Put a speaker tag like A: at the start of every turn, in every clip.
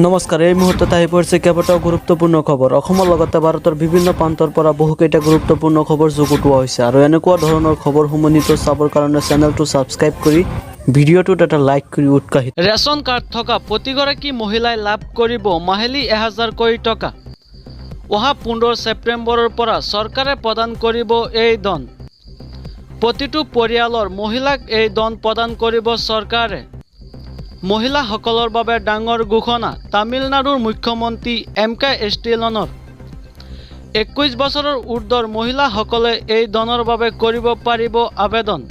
A: নমস্কাৰ, এই মুহূৰ্তত আহি পৰিছে কেইবাটাও গুৰুত্বপূৰ্ণ খবৰ। অসমৰ লগতে ভাৰতৰ বিভিন্ন প্ৰান্তৰ পৰা বহুকেইটা গুৰুত্বপূৰ্ণ খবৰ যুগুতোৱা হৈছে আৰু এনেকুৱা ধৰণৰ খবৰসমূহ নিতৌ চাবৰ কাৰণে চেনেলটো ছাবস্ক্ৰাইব কৰি ভিডিঅ'টোত এটা লাইক কৰি উৎসাহিত।
B: ৰেচন কাৰ্ড থকা প্ৰতিগৰাকী মহিলাই লাভ কৰিব মাহিলী 1000কৈ টকা। অহা 15 ছেপ্টেম্বৰৰ পৰা চৰকাৰে প্ৰদান কৰিব এই ধন। প্ৰতিটো পৰিয়ালৰ মহিলাক এই ধন প্ৰদান কৰিব চৰকাৰে। মহিলাসকলৰ বাবে ডাঙৰ ঘোষণা তামিলনাডুৰ মুখ্যমন্ত্ৰী এম কে ষ্টেলিনৰ। 21 বছৰৰ ঊৰ্ধৰ মহিলাসকলে এই ধনৰ বাবে কৰিব পাৰিব আবেদন।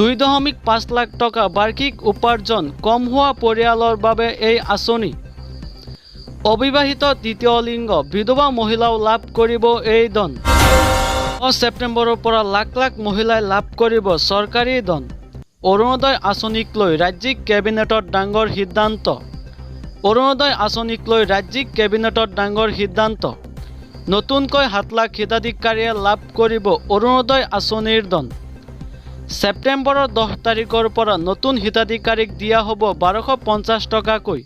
B: 2.5 লাখ টকা বাৰ্ষিক উপাৰ্জন কম হোৱা পৰিয়ালৰ বাবে এই আঁচনি। অবিবাহিত, তৃতীয় লিংগ, বিধৱা মহিলাও লাভ কৰিব এই ধন। 10 ছেপ্টেম্বৰৰ পৰা লাখ লাখ মহিলাই লাভ কৰিব চৰকাৰী ধন। অৰুণোদয় আঁচনিক লৈ ৰাজ্যিক কেবিনেটত ডাঙৰ সিদ্ধান্ত। অৰুণোদয় আঁচনিক লৈ ৰাজ্যিক কেবিনেটত ডাঙৰ সিদ্ধান্ত। নতুনকৈ 7 লাখ হিতাধিকাৰীয়ে লাভ কৰিব অৰুণোদয় আঁচনিৰ ধন। ছেপ্টেম্বৰৰ 10 তাৰিখৰ পৰা নতুন হিতাধিকাৰীক দিয়া হ'ব 1250 টকাকৈ।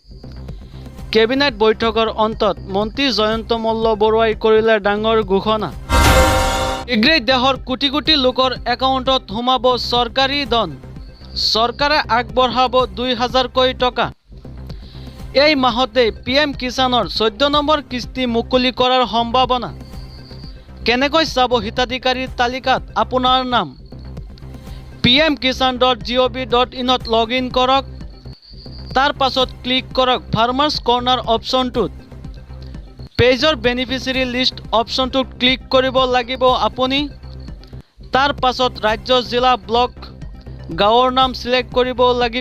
B: কেবিনেট বৈঠকৰ অন্তত মন্ত্ৰী জয়ন্ত মল্ল বৰুৱাই কৰিলে ডাঙৰ ঘোষণা। শীঘ্ৰেই দেশৰ কোটি কোটি লোকৰ একাউণ্টত সোমাব চৰকাৰী ধন। চৰকাৰে আগবঢ়াব 2000কৈ টকা। এই মাহতেই পিএম কিষাণৰ 14 নম্বৰ কিস্তি মুকলি কৰাৰ সম্ভাৱনা। কেনেকৈ চাব হিতাধিকাৰীৰ তালিকাত আপোনাৰ নাম? pmkisan.gov.inত লগ ইন কৰক। তাৰ পাছত ক্লিক কৰক ফাৰ্মাৰ্ছ কৰ্ণাৰ অপশ্যনটোত। পেজৰ বেনিফিচিয়াৰী লিষ্ট অপশ্যনটোত ক্লিক কৰিব লাগিব আপুনি। তাৰ পাছত ৰাজ্য, জিলা, ব্লক, গাঁৱৰ নাম চিলেক্ট কৰিব লাগিব।